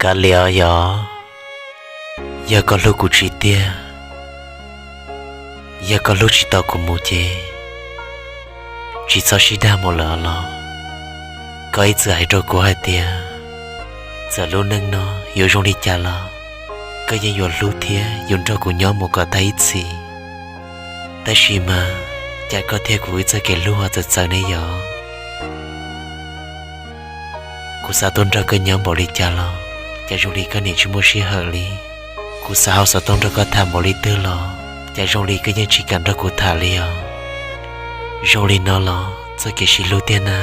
Kav liam os yog, yog koj hlub kuv tsis tiag, yog koj hlub tsis tau kuv mus ces tsis txhob sib dag mus lawm los. Koj ib txwm hais rau kuv hais tias txawm lub neej no yuav zoo li cas los koj yeej yuav hlub thiab yuav nrog kuv nyob mus kom tag ib txhis. Tab sis mas cas koj thiab kuv wb txoj kev hlub ho txawv txawv ne yog? Kuv xav tuaj nrog koj nyob npaum li cas los cas zoo li koj niam tsis muaj sij hawm li. Kuv xav hau xov tooj nrog koj tham npaum li twg los cas zoo li koj yeej tsis kam nrog kuv tham li os. Zoo li no los txoj kev sib hlub tiag na?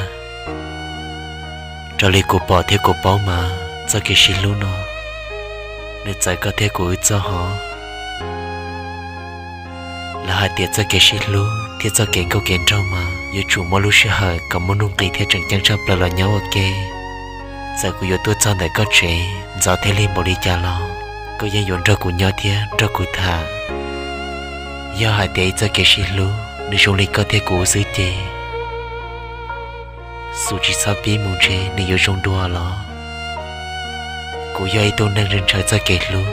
Raws li kuv pom thiab kuv paub mas txoj kev sib hlub no nws txawv koj thiab kuv wb txoj hov. Lawv hais tias txoj kev sib hlub thiab txoj kev nkauj kev nraug mas yuav tsum muaj lub sij hawm kom muaj nuj nqis thiab tseem ceeb tshaj plaws los nyob ua ke. Txawm kuv yuav tuaj txog ntawm koj tsev ntxov thiab lig npaum li cas los koj yeej yuav nrog kuv nyob thiab nrog kuv tham. Yog hais tias ib txoj kev sib hlub nws zoo li koj thiab kuv xwb ces xum tsis txhob pib mus ntshe nws yuav zoo dua los. Kuv yog ib tug neeg ntshaw txoj kev hlub,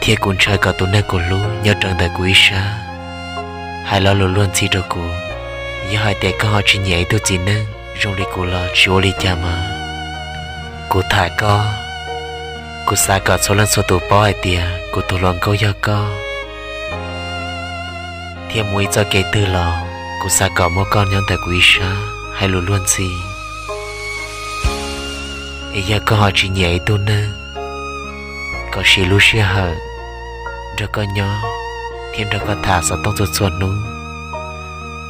thiab kuv ntshaw kom tus neeg kuv hlub nyob rawv ntawm kuv ib sab, hais lo lus luag ntxhi rau kuv. Yog hais tias koj ho tsis nyiam ib tug txiv neej zoo li kuv los tsis ua li cas mas. Kuv tham koj, kuv xav kom txhua leej txhua tus paub hais tias kuv tus hluas nkauj yog koj, thiab mus ib txoj kev twg los kuv xav kom muaj koj nyob ntawm kuv ib sab hais lus luag ntxhi. Es yog koj ho tsis nyiam ib tug neeg kom siv lub sij hawm nrog koj nyob thiab nrog koj tham xov tooj txhua txhua hnub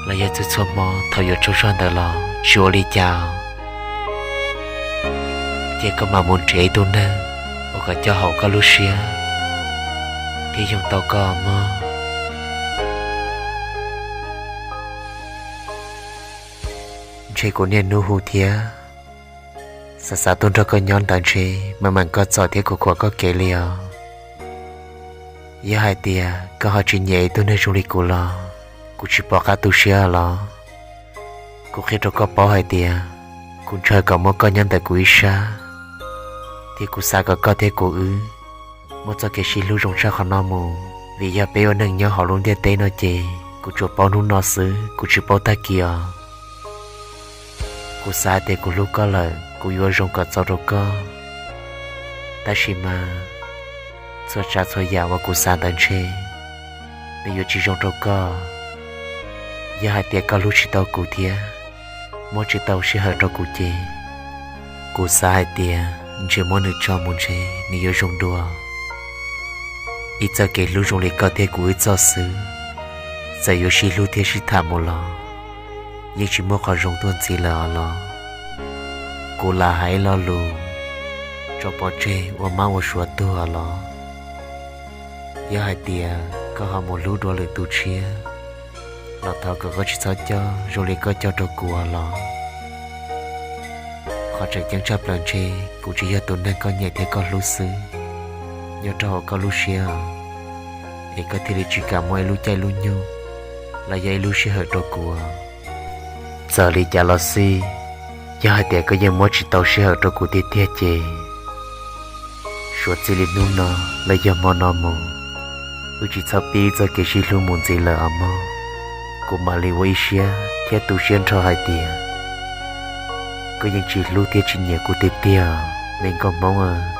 los yog txhua txhua hmo thaum yuav tsaug zog ntawd los tsis ua li cas. Ces koj mam mus nrhiav ib tug neeg uas kom coj haum koj lub siab thiab yoog tau koj mog. Ntshe kuv niaj hnub hu thiab xav xav tuaj nrog koj nyob ntawd ntshe mam meem koj txom thiab kuv khuam koj kev li os. Yog hais tias koj ho tsis nyiam ib tug neeg zoo li kuv los kuv tsis pom qab tu siab los. Kuv qhia rau koj paub hais tias kuv ntshaw kom muaj koj nyob ntawm kuv ib sab, thiab kuv xav kom koj thiab kuv wb muaj txoj kev sib hlub zoo tshaj qhov no mus. Vim yog peb ua neej nyob hauv lub ntiaj teb no ces kuv tsuas paub hnub no xwb, kuv tsis paub tag kis os. Kuv xav hais tias kuv hlub koj lawm kuv yuav ua zoo kom txaus rau koj, tab sis mas txhua tsav txhua yam uas kuv xav ntawd ntshe nws yuav tsis zoo rau koj. Yog hais tias koj hlub tsis tau kuv thiab muab tsis tau sij hawm rau kuv ces kuv xav hais tias ntshe muab nws tso mus ntshe nws yuav zoo dua. Ib txoj kev hlub zoo li koj thiab kuv wb txoj xwb, txawm yuav sib hlub thiab sib tham mus los yeej tsis muaj qhov zoo tuaj ntxiv lawm os los. Kuv lam hais ib lo lus tso pov tseg ua mab ua suav tuag los. Yog hais tias koj ho mus hlub dua lwm tus tshiab los thov kom koj tsis txhob coj zoo li koj coj rau kuv os los. Qhov tseem ceeb tshaj plaws ntshe kuv tsis yog tus neeg koj nyiam thiab koj hlub xwb nyob rau hauv koj lub siab, es koj thiaj li tsis kam muab ib lub caij lub nyoog los yog ib lub sij hawm rau kuv. Txawm li cas los xij, yog hais tias koj yeej muab tsis tau sij hawm rau kuv tiag tiag ces suav txij li hnub no los yog hmo no mus, wb tsis txhob pib txoj kev sib hlub mus ntxiv lawm os mog. Kuv mam li ua ib siab thiab tu siab nrho hais tias koj yeej tsis hlub thiab tsis nyiam kuv tiag tiag, me nkauj Hmoob.